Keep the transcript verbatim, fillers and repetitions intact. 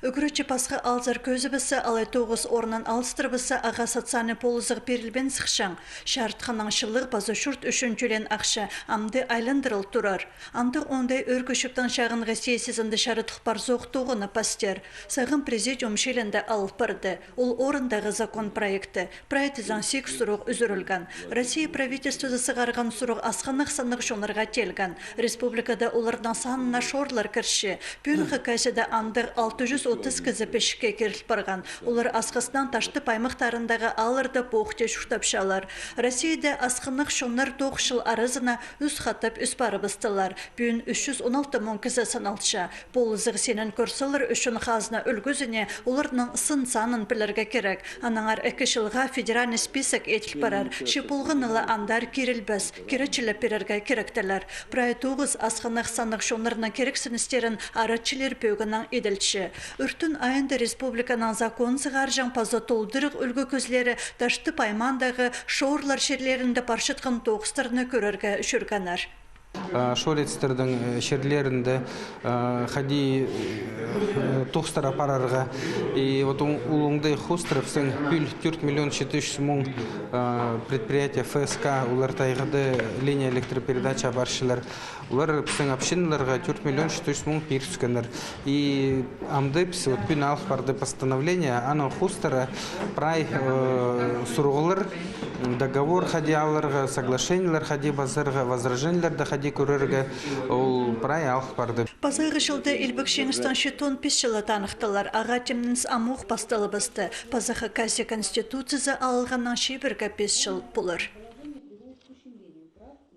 Ӱгретчі пасха алзар кӧзібіссе, алай тоғыс орнын алыстырыбысса, ағаа социальный полызығ пирілбеен сыхчаң. Чарытхынаң чылығ паза чурт ӱчӱн тӧлеен ахча амды айландырыл турар. Андағ оңдай ӧӧркічіктің чағынғы сессиязында чарыдыл парзох тоғынып пастир. Сағам президиум чилінде алыл парды. Ол орындағы закон проекті. Прай тізең сигіс сурығ ӱзӱрілген. Россия правительствозы сығарған сурығ асхынах саннығ чоннарға теелген. Республикада оларның санына шорлар кірче. Пӱӱн Хакасияда андағ алты чӱс отыс кізі пічікке киріл парған. Олар асхыснаң Таштып аймахтарындағы аалларда похте чуртапчалар. Россияда асхынах чоннар тоғыс чыл аразына ӱс хатап ӧс парыбыстылар. Пӱӱн ӱс чӱс он алты муң кізі саналча. Полызығ синін кӧр салар ӱчӱн хазна ӱлгӱзіне оларның сын санын пілерге кирек. Аннаңар ікі чылға федеральный список иділ парар. Че полған ла андар кирілбес, киречілеп пирерге киректелер. Прай тоғыс асхынах саннығ чоннарның кирексіністерін аратчылар пӧгінең иділче. Ӱртӱн айында республиканың закон сығарҷаң паза толдырығ ӱлгӱ кӧзілері Таштып аймаандағы шорлар чирлерінде парчатхан тоғыстарны кӧрерге чӧргеннер. Шорларның чирлерінде хайди тоғыстар апарарға. И вот улуғ хоостыра пістің пӱӱл тӧрт миллион читі чӱс муң предприятие Ф С К, олар тайғада линия электропередача апарчалар. Олар пістің общиналарға тӧрт миллион читі чӱс муң пирібіскеннер. И амды піс вот пӱӱн алып парды постановление, аның хоостыра прай сурығлар, договор хайди аларға, соглашениелер хайди пазарға, возражениелерді хайди кӧрерге, ол прай алып парды. Пазағы чылда Илбек Чиңістің читон пис чылы таныхтылар. Ағаа тимненіс амох пасталыбысты. Паза Хакасия Конституциязы алылғаннаң чибіргі пис чыл полар.